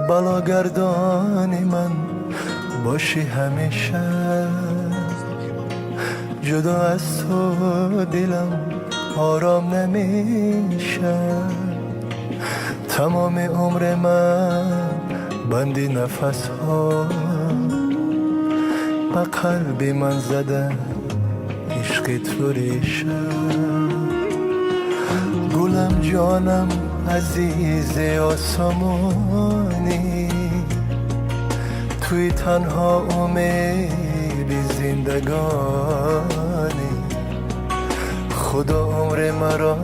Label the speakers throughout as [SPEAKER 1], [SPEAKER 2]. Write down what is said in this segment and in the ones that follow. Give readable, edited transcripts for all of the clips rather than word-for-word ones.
[SPEAKER 1] Балогардони ман бошӣ ҳамеша, ҷудо аз ту дилам ором намеша. Тамоми умри ман банди нафасҳо, ба қалби ман зада ишқи ту реша. Гулам, ҷонам, азизи осмонӣ, туи танҳо умеди зиндагонӣ. Худо умри маро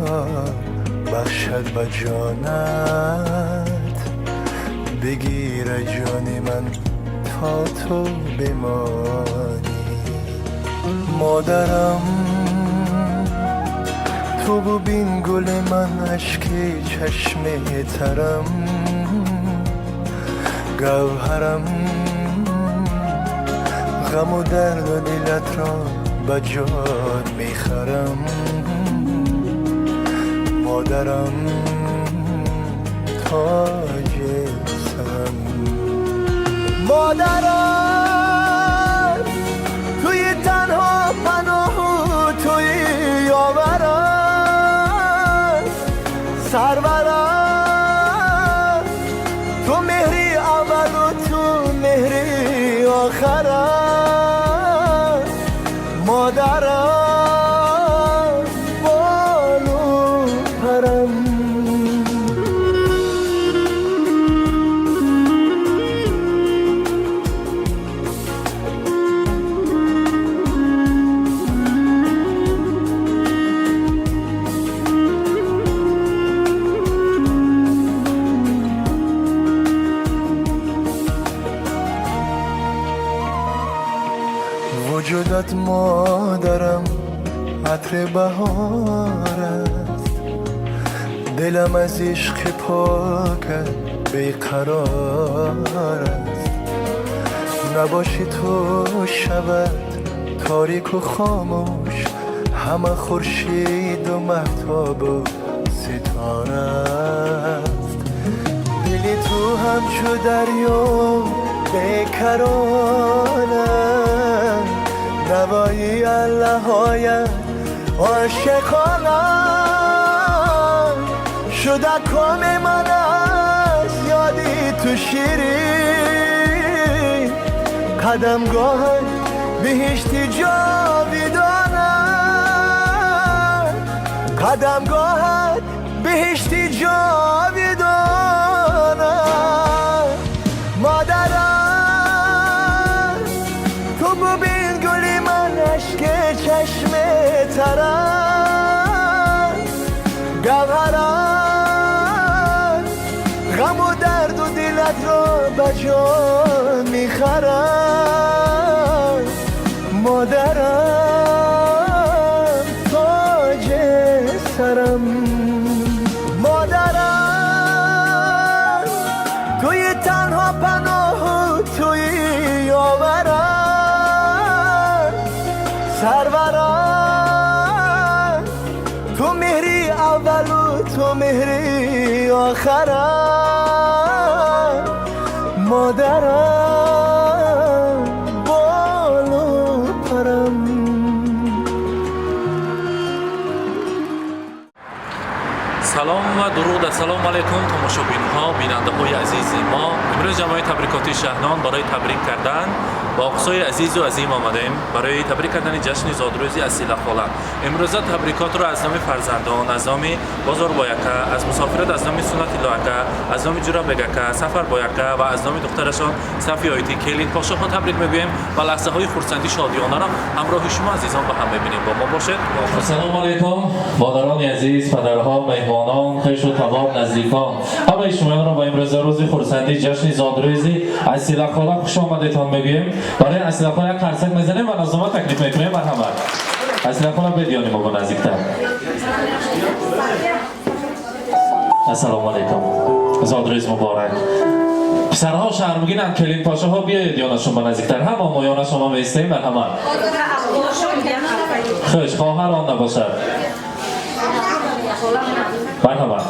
[SPEAKER 1] бахшад ба ҷонат, бигира ҷони ман то ту бимонӣ. Модарам, ту бубин гули ман, ашки чашми тарам, гавҳарам, ғаму дарду дилатро ба ҷон мехарам. Модарам, тоҷи сарам. Модарам, туи танҳо паноҳу туи ёварам, сарварам, ту меҳри аввалу ту меҳри охарам. Модарам, болу парам. Вуҷудат, модарам, атри баҳор аст, дилам аз ишқи покат беқарор аст. Набошӣ ту, шавад торику хомӯш ҳама хуршиду маҳтобу ситора аст. Дили ту ҳамчу дарё бекарона, навои аллаҳоят ошиқона. Шуда коми ман аз ёди ту ширин, қадамгоҳат биҳишти ҷовидона, қадамгоҳат биҳишти ҷовидона. Модарам, ту бубин гули ман, ашки чашми тарам, гавҳарам, ғаму дарду дилатро ба ҷон мехарам. Модарам, тоҷи сарам. Модарам, туи танҳо паноҳу туи ёварам, сарварам, ту меҳри аввалу ту меҳри охарам. Модарам, болу парам.
[SPEAKER 2] Салом ва дуруд, ассалому алайкум, тамошобинҳо, бинандаҳои азизи мо. Имрӯз ҷамъияи табрикотии Шаҳнон барои табрик кардан ба Оқсои азизу азим омадаем, барои табрик кардани ҷашни зодрӯзи Асила хола. Имрӯза табрикотро аз номи фарзандон, аз номи Бозорбояка, аз мусофират, аз номи Суннатилло ака, аз номи Ҷурабек ака, Сафарбояка ва аз номи духтарашон Сафиёити келин пошоҳо табрик мегӯем ва лаҳзаҳои хурсандӣ, шодиёнаро ҳамроҳи шумо азизон ба ҳам мебинем. Бо мо бошед. Ассалому алайкум, модарони азиз, падарҳо, меҳмонон, хешу табор, наздикон, ҳамаи шумоёнро ба имрӯза рӯзи хурсандӣ, ҷашни зодрӯзи Асила хола хуш омадетон мегӯем. Барои Асила хола як қарсак мезанем ва назома таклиф мекунем. Марҳамат, Асила хола, бедиёни мо бо наздиктар. Ассалому алайкум, зодрӯз муборак. Писарҳо шармгинанд, келинпошаҳо биёед ёнашон ба наздиктар, ҳама мо ёнашон меистем. Марҳамат. Хуш, хоҳарон набошад. Марҳамат.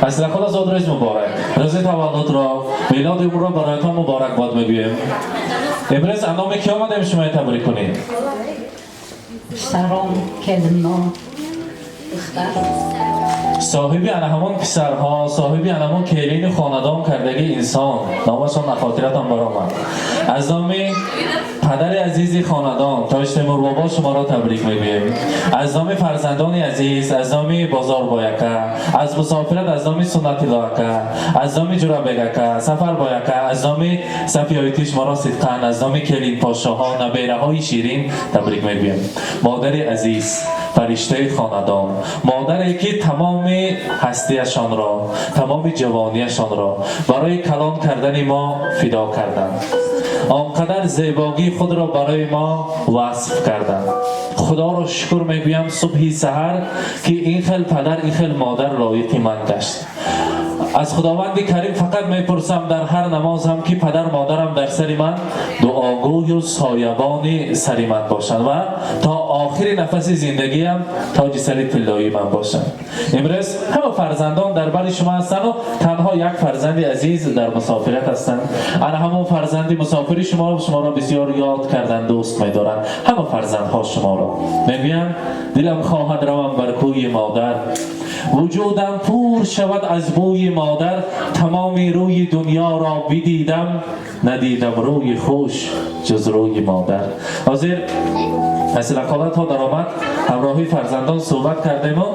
[SPEAKER 2] Асила хола, зодрӯз муборак, рӯзи таваллудро, милоди умрро бароятон муборакбод мегӯем. Имрӯз аз номи ки омадем шумоя табрик кунем?
[SPEAKER 3] Писаром, келином, духтаром.
[SPEAKER 2] Соҳиби ана ҳамон писарҳо, соҳиби ана ҳамон келини хонадон кардагии инсон, номашон нахотиратон баромад. Аз номи падари азизи хонадон Тоҷтемур бобо шуморо табрик мегӯем. Аз номи фарзандони азиз, аз номи Бозорбой ака аз мусофират, аз номи Суннатилло ака, аз номи Ҷурабек ака, Сафарбой ака, аз номи Сафиёити шуморо сидқан аз номи келинпошоҳо, набераҳои ширин табрик мегӯем. Модари азиз, фариштаи хонадон, модаре ки тамоми ҳастиашонро, тамоми ҷавониашонро барои калон кардани мо фидо карданд, он қадар зебогии худро барои мо васф карданд. Худоро шукр мегӯям субҳи саҳар, ки ин хел падар, ин хел модар лоиқи ман гашт. Аз Худованди Карим фақат мепурсам дар ҳар намозам, ки падар модарам дар сари ман дуогӯю соябони сари ман бошанд ва то охири нафаси зиндагиам тоҷи сари тиллоии ман бошанд. Имрӯз ҳама фарзандон дар бари шумо ҳастанду танҳо як фарзанди азиз дар мусофират ҳастанд. Ана ҳамон фарзанди мусофири шумо шуморо бисёр ёд кардан, дӯст медоранд ҳама фарзандҳо шуморо. Мегӯянд: дилам хоҳад равам бар кӯи модар, вуҷудам пур шавад аз бӯи модар. Тамоми рӯи дунёро бидидам, надидам рӯи хуш ҷуз рӯи модар. Ҳозир Асила хола то даромад ҳамроҳи фарзандон суҳбат кардему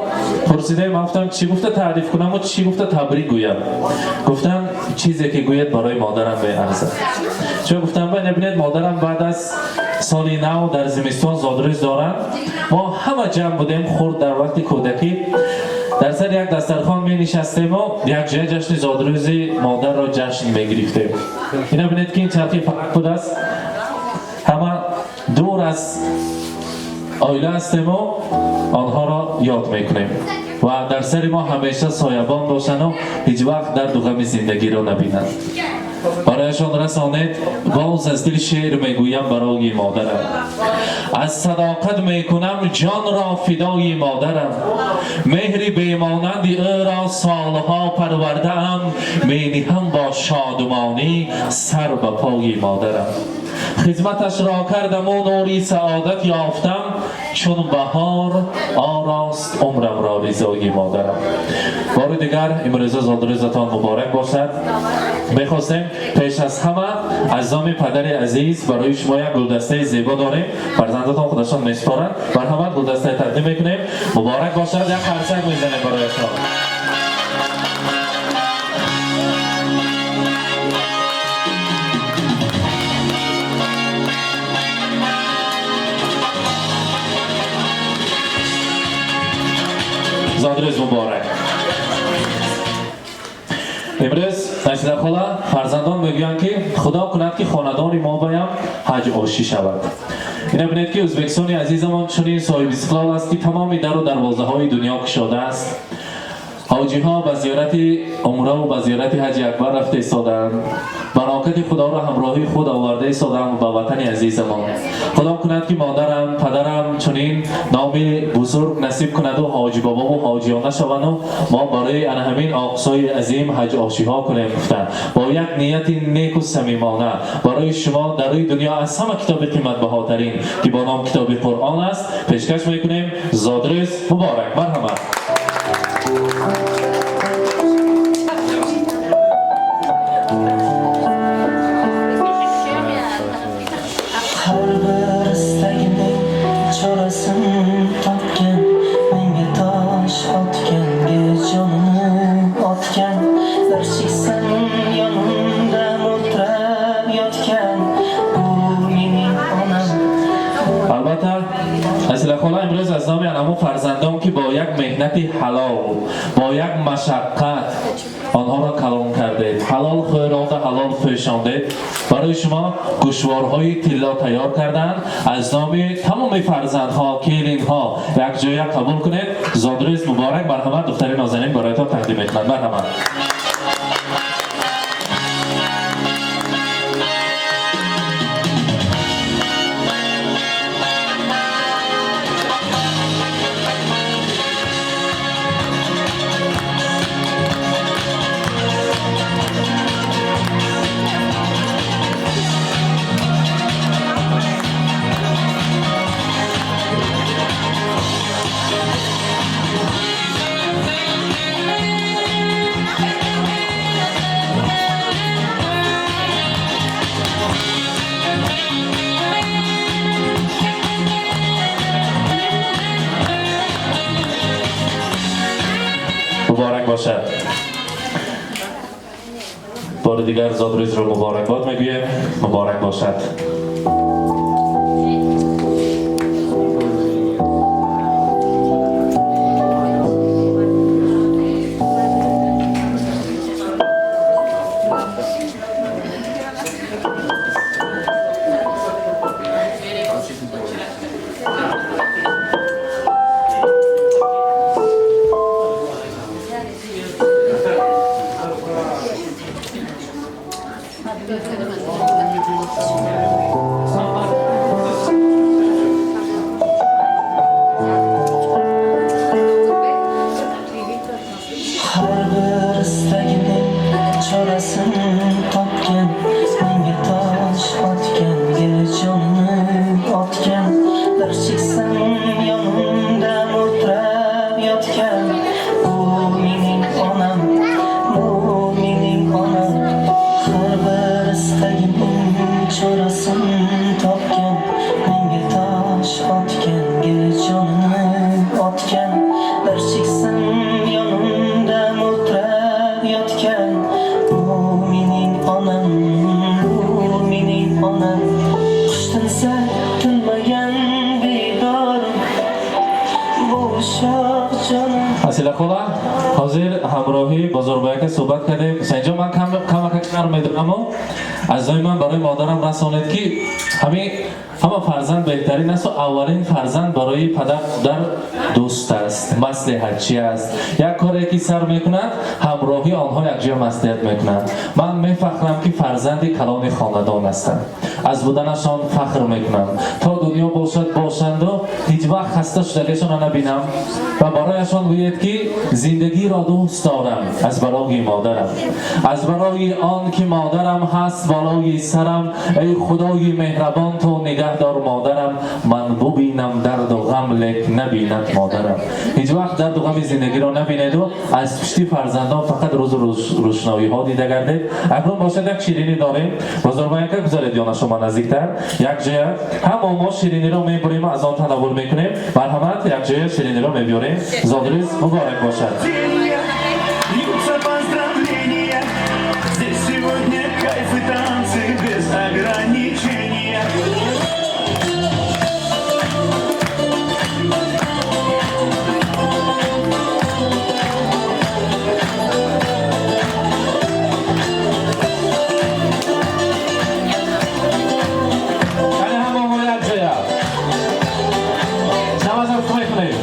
[SPEAKER 2] пурсидем, гуфтам, чӣ гуфта таъриф кунаму чӣ гуфта табрик гӯям? Гуфтам, чизе ки гӯяд, барои модарам меарзад. Чун гуфтам, ба набинед, модарам баъд аз соли нав дар зимистон зодрӯз доранд. Мо ҳама ҷамъ будем, хурд, дар вақти кӯдакӣ, дар сари як дастархон менишастему якҷоя ҷашни зодрӯзи модарро ҷашн мегирифтем. Ина бинед, ки ин чархи фалак будааст. Ҳама дур аз оила ҳастему онҳоро ёд мекунем ва дар сари мо ҳамеша соябон бошанду ҳеҷ вақт дарду ғами зиндагиро набинанд. Барояшон расонед. Боз аз дил шеър мегӯям барои модарам: аз садоқат мекунам ҷонро фидои модарам, меҳри бемонанди ӯро солҳо парвардаам, мениҳам бо шодмонӣ сар ба пои модарам. Хизматашро кардаму нури саодат ёфтам, чун баҳор орост умрамро ризои модарам. Бори дигар имрӯза зодрӯзатон муборак бошад. Мехостем пеш аз ҳама аз номи падари азиз барои шумо як гулдастаи зебо дорем, фарзандатон худашон месупоранд. Марҳамат, гулдастаи тақдим мекунем. Муборак бошад, як қарсак мезанем барояшон. Зодрӯз муборак. Имрӯз, Насира хола, фарзандон мегӯянд, ки Худо кунад, ки хонадони мо баям ҳаҷ ошӣ шавад. Ина бинед, ки Ӯзбекистони азизамон чунин соҳиби истиқлол аст, ки тамоми дару дарвозаҳои дунё кушодааст. Ҳоҷиҳо ба зиёрати умраву ба зиёрати ҳаҷи акбар рафта истодаанд, барокати Худоро ҳамроҳии худ оварда истодаанд ба ватани азизамон. Худо кунад, ки модарам, падарам чунин номи бузург насиб кунаду ҳоҷибобову ҳоҷиёна шаванду мо барои ана ҳамин оқсои азим ҳаҷ ошиҳо кунем, гуфтанд. Бо як нияти неку самимона барои шумо дар рӯи дунё аз ҳама китоби қиматбаҳотарин, ки бо ном китоби Қуръон аст, пешкаш мекунем. Зодрӯз муборак, марҳамат.
[SPEAKER 4] Har bir istagimning chorasin topgan, menga tosh otganga jonini otgan, bir cheksan yonimda mo'ltirab yotgan, bu mening onam.
[SPEAKER 2] Албатта, Асила хола, имрӯз аз номи анамо фарзандон, ки бо як меҳнати ҳалол, бо як машаққат онҳоро калон кардед, ҳалол хӯронда, ҳалол пӯшондед, барои шумо гӯшворҳои тилло тайёр карданд. Аз номи тамоми фарзандҳо, келинҳо якҷоя қабул кунед. Зодрӯз муборак, марҳамат, духтари нозанин бароятон тақдим мекунад, марҳамат. Муборак бошад. Бори дигар зодрӯзро муборакбод мегӯем. Муборак бошад.
[SPEAKER 4] Har bir istagimning chorasin topgan, menga tosh otganga jonini otgan, bir chiqsam yonimda mo'ltirab yotgan. Bu mening onam, bu mening onam. Har bir istagimning chorasin topgan, menga tosh otganga jonini otgan, bir chiqsam yonimda mo'ltirab yotgan. Bu mening onam, bu mening onam. Qush tinsa tinmagan bedorim, bu shoh jonim.
[SPEAKER 2] Асила хола, ҳозир ҳамроҳи Бозорбояка суҳбат кардем. Ҳусайнҷон, ман камакак нар медонамо, азизои ман, барои модарам расонед, ки ҳамин ҳама фарзанд беҳтарин асту аввалин фарзанд барои падар модар дӯст аст, маслиҳатчӣ аст. Як коре ки сар мекунад, ҳамроҳи онҳо якҷоя маслиҳат мекунанд. Ман мефахрам, ки фарзанди калони хонадон ҳастам, аз буданашон фахр мекунам. То дунё бошад, бошанду ҳеҷ вақт хаста шудагиашонро набинам. Ва барояшон гӯед, ки зиндагиро дӯст дорам аз барои модарам, аз барои он ки модарам ҳаст болои сарам. Эй худои меҳрабон, ту нигаҳдор модарам. Ман бубинам дарду ғам, лек набинад модарам. Ҳеҷ вақт дарду ғами зиндагиро набинеду аз пушти фарзандон фақат рӯзу рӯшноиҳо дида гардед. Акнун бошад, як ширинӣ дорем. Бозорбояка, гузоред ёна шумо наздиктар. Якҷоя ҳамо мо шириниро мебурем, аз он танаввул мекунем. Марҳамат, якҷоя шириниро мебиёрем. Зодрӯз муборак бошад.
[SPEAKER 1] Льются поздравления. Здесь сегодня кайф и танцы без ограничения.
[SPEAKER 2] Яъне ҳамо мо якҷоя намазам мекунем.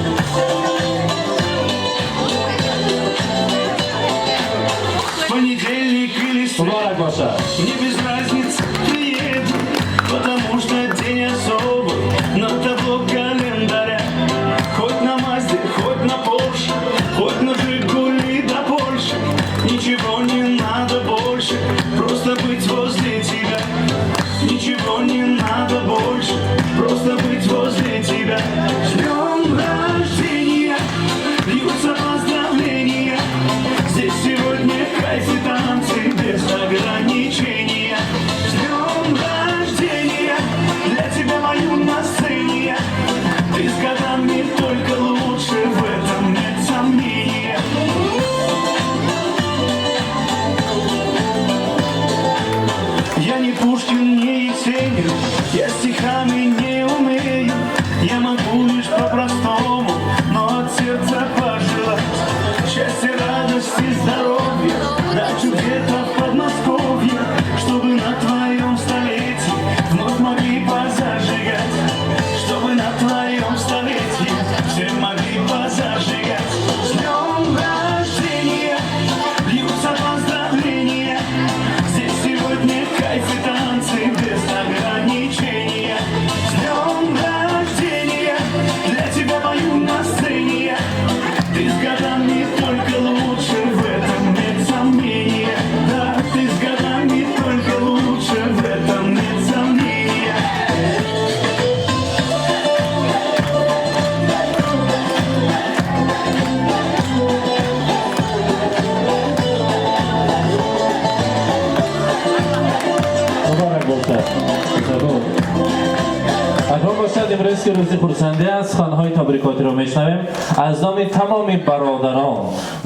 [SPEAKER 2] Имрӯз ки рӯзи хурсандӣ аст, суханҳои табрикотиро мешунавем аз номи тамоми бародарон.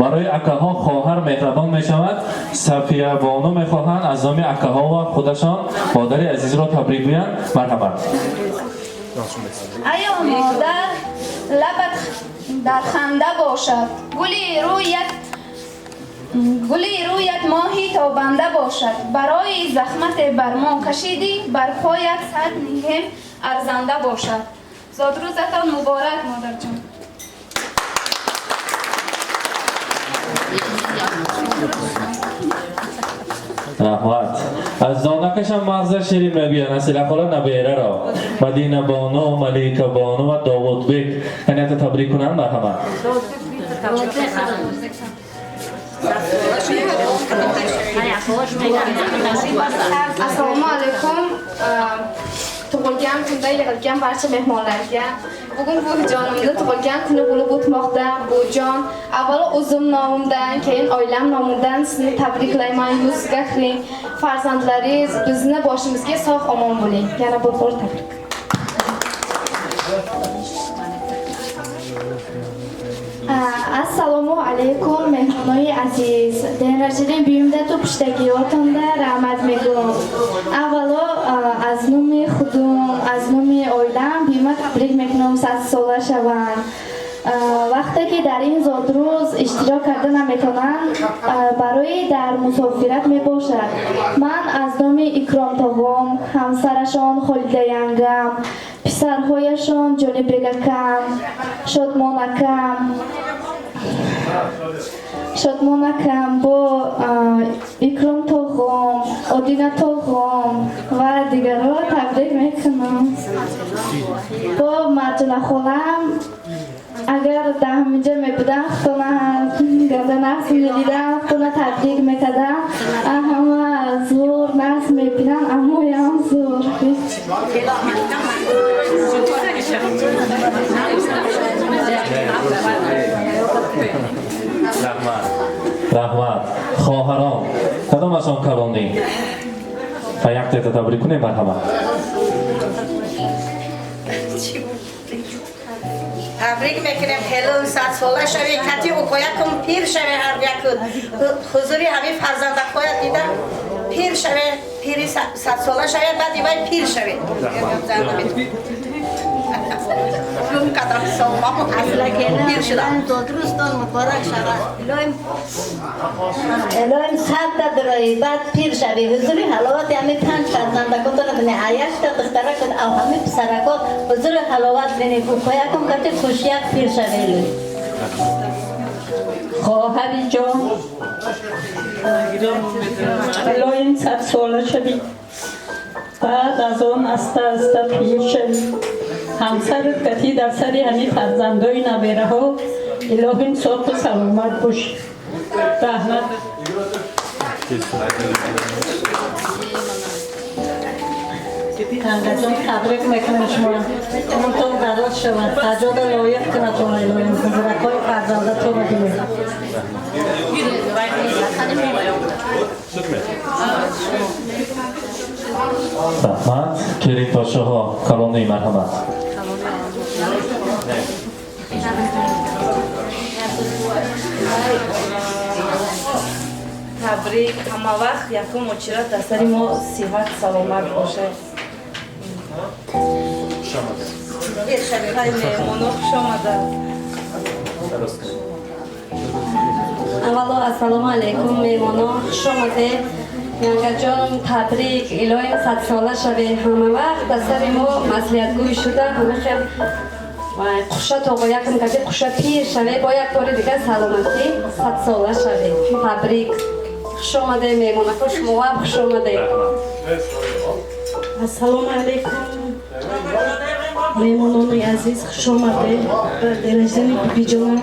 [SPEAKER 2] Барои акаҳо хоҳар меҳрабон мешавад. Сафия бону мехоҳанд аз номи акаҳо ва худашон модари азизро табрик гӯянд. Марҳамат.
[SPEAKER 5] Аё модар, лабат дар ханда бошад, гули рӯят, гули рӯят моҳи тобанда бошад. Барои заҳмате бар мо кашидӣ, бар поят сар ниҳем, арзанда бошад. Зодрӯзатон муборак, модарҷон.
[SPEAKER 2] Раҳмат. Аз донакашам мағза ширин мегӯянд. Асила хола набераро Мадина бону, Малика бону ва Довудбек канията табрик кунанд. Марҳамат.
[SPEAKER 6] Assalomu alaykum. Tug'ilgan kunda yig'ilgan barcha mehmonlarga. Bugun buvijonimni tug'ilgan kuni bo'lib o'tmoqda. Buvijon, avvalo o'zim nomimdan, keyin oilam nomidan sizni tabriklayman. Yuzga kiring. Farzandlaringiz bizni boshimizga sog' omon bo'ling. Yana bir bor tabrik.
[SPEAKER 7] Assalomu alaykum меҳмонои азиз. День рождения биюмда ту пуштагиётонда раҳмат мегӯм. Аввало аз номи худум, аз номи оилам биюма табрик мекунам, 100 сола шаванд. Вақте ки дар ин зодрӯз иштирок карда наметавонанд, барои дар мусофират мебошад. Ман аз номи Икром тог'ом, ҳамсарашон Холида янгам, писарҳояшон Ҷонибекакам, шодмонакам бо Икром тоғом, Одина тоғом ва дигарро табрик мекунам. Бо Марҷона холам, агар дар ҳаминҷа мебудам, худтона ганда нақс медидам, худтона табрик мекардам. Ҳама зур нақс мебинам, амоям зур.
[SPEAKER 2] Раҳмат, раҳмат. Хоҳарон, кадомашон калонӣ? Та яктета табрик кунем. Марҳамат.
[SPEAKER 8] Табрик мекунем, хелон 100 сола шаве, кати укоякум пир шаве, ҳар яку ҳузури ҳамин фарзандакоя дида пир шаве, пири 100 сола шаве, баъди вай пир шаве. Гум кардам ҳисобамамо, пир шудам.
[SPEAKER 9] Зодрӯзтон муборак шавад. Илоҳим 100 та дарои, баъд пир шавӣ, ҳузури ҳаловати ҳамин панҷ фарзандакотона бинӣ, якта духтаракот ав ҳамин писаракот ҳузури ҳаловат бинӣ, укоякум кати хушяк пир шавӣ.
[SPEAKER 3] Хоҳари ҷон, илоҳим 100 сола шавӣ, баъд аз он аста аста пир шавӣ, ҳамсарат катӣ дар сари ҳамин фарзандои набераҳо илоҳим соқу саломат бошӣ. Раҳмат.
[SPEAKER 9] Тангаҷон, табрик мекунам шумо. Умртон дароз шавад, аҷода лоиқ кунатон илоҳим, ҳузуракҳои фарзандатонро бинед.
[SPEAKER 2] Раҳмат. Келинтошаҳо, калонӣ, марҳамат.
[SPEAKER 10] Табрик. Ҳама вақт якум очират дар сари мо сиҳат саломат бошад. Меҳмоно хуш омаданд.
[SPEAKER 11] Аввало ассалому алайкум меҳмоно, хуш омадед. Янгаҷон, табрик, илоҳим 100 сола шавед. Ҳама вақт дар сари мо маслиҳатгӯй шуда, ҳама хел қуша тоғоякам кади қуша пир шавед, бо як бори дигар саломатӣ 100 сола шавед. Табрик, хуш омадед меҳмонако, шумоам хуш омадед.
[SPEAKER 12] Ассалому алайкум меҳмонони азиз, хуш омадед ба день рождения бибиҷонам.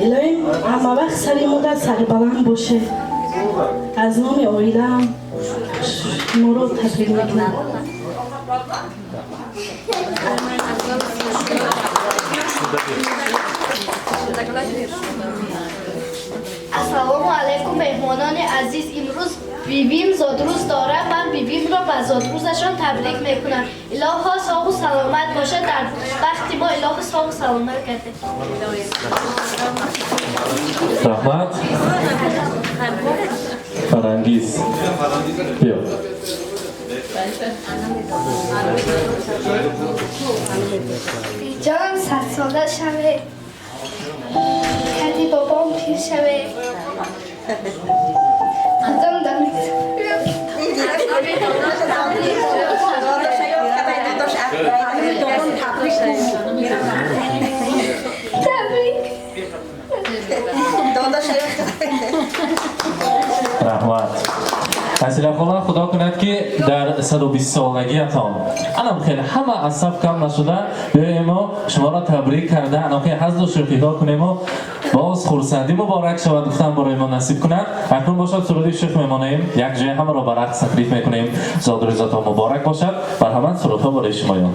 [SPEAKER 12] Илоҳим ҳама вақт сари модар сарбаланд бошед. Аз номи оилаам шуморо табрик мекунам.
[SPEAKER 7] Ассалому алайкум, меҳмонони азиз. Имрӯз бибим зодрӯз дорад. Ман бибимро ба зодрӯзашон табрик мекунам. Илоҳо, соғу саломат бошад. Дар бахти мо илоҳо соғу саломат гардед.
[SPEAKER 2] Раҳмат. Фарангиз, биё.
[SPEAKER 7] Ҷон, садсола шаве, кади бобом пир шаве. Худам табрик.
[SPEAKER 2] Раҳмат, Ҳасила хола. Худо кунад, ки дар 120 солагиятон анам хеле ҳама аз саф кам нашуда биёему шуморо табрик карда, анам хеле ҳазлу шӯхиҳо кунему боз хурсандӣ муборак шавад, гуфтан барои мо насиб кунад. Акнун бошад, суруди шӯх мемонем, як ҷоя ҳамаро ба рақс таклиф мекунем. Зодрӯзатон муборак бошад. Марҳамат, сурудҳо барои шумоён.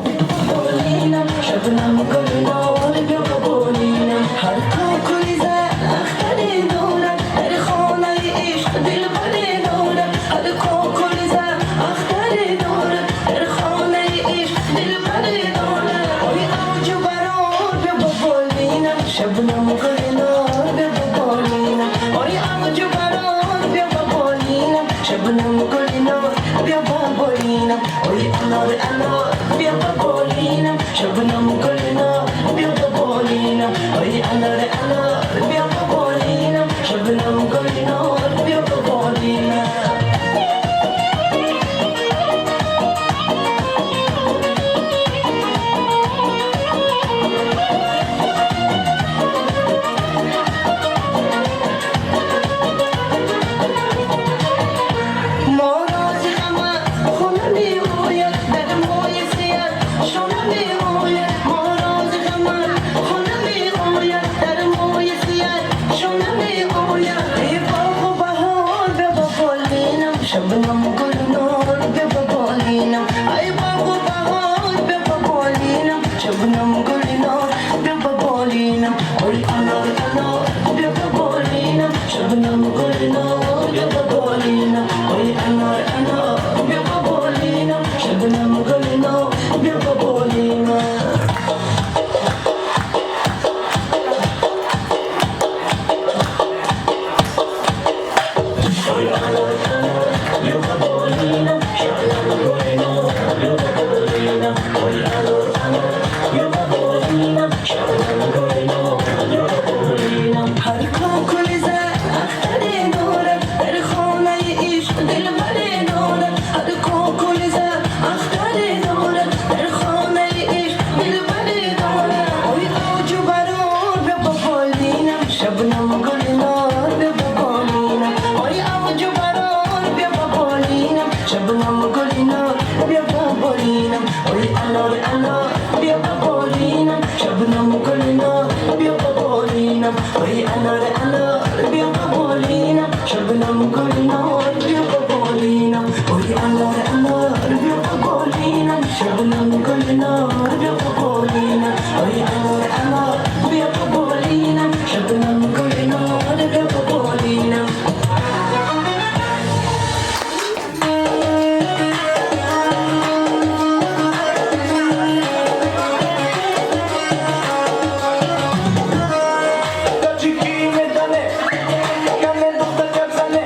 [SPEAKER 4] شبنم گلنار، بیا بالینم. هر کوکلی زد اختری دارد، در خانه عشق دلبری دارد. هر کوکلی زد اختری دارد، در خانه عشق دلبری دارد. آی اوج برار، بیا بالینم. شبنم گلنار، بیا بالینم. آی اوج برار، بیا بالینم. شبنم گلنار، بیا بالینم. آی انار انار، بیا بالینم. شبنم گلنار، بیا بالینم. آی انار انار، بیا بالینم. شبنم گلنار، بیا بالینم. ما راز غمت خونه می آید، در موی سیه شونه می آید. ما راز غمت خونه می آید، در موی سیه شونه می آید. ای باغ و بهار، بیا با بالینم. شبنم گلنار، بیا با بالینم. ای باغ و بهار، بیا با بالینم. شبنم گلنار، بیا با بالینم. ای انار انار، بیا با بالینم. شبنم گلنار، بیا با بالینم. ای انار انار، بیا با بالینم. شبنم گلنار، بیا با بالینم. ای انار انار، بیا با بالینم. شبنم گلنار، بیا با بالینم. ای انار انار، بیا با بالینم. شبنم گلنار، بیا با بالینم. هر کوکلی زد اختری دارد، در خانه عشق دلبری دارد. هر کوکلی زد اختری دارد، در خانه عشق دلبری دارد. آی اوج و برار، بیا با بالینم. شبنم گلنار، بیا با بالینم. آی اوج و برار، بیا با بالینم. شبنم گلنار، بیا با بالینم. آی انار انار، بیا با بالینم. شبنم گلنار، بیا با بالینم. آی انار انار، بیا با بالینم. شبنم گلنار، بیا با بالینم. آی انار انار، بیا با بالینم. شبنم گلنار، بیا با بالینم. آی انار انار، بیا با بالینم. شبنم گلنار، بیا با بالینم.
[SPEAKER 1] Тоҷикӣ медане, каме духтар гап зане.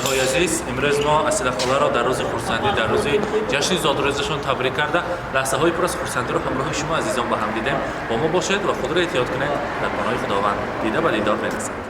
[SPEAKER 2] Бинандаҳои азиз, имрӯз мо Асила холаро дар рӯзи хурсандӣ, дар рӯзи ҷашни зодрӯзашон табрик карда, лаҳзаҳои пур аз хурсандиро ҳамроҳи шумо азизон ба ҳам дидем. Бо мо бошед ва худро эҳтиёт кунед. Дар паноҳи Худованд дида ба дидор мерасад.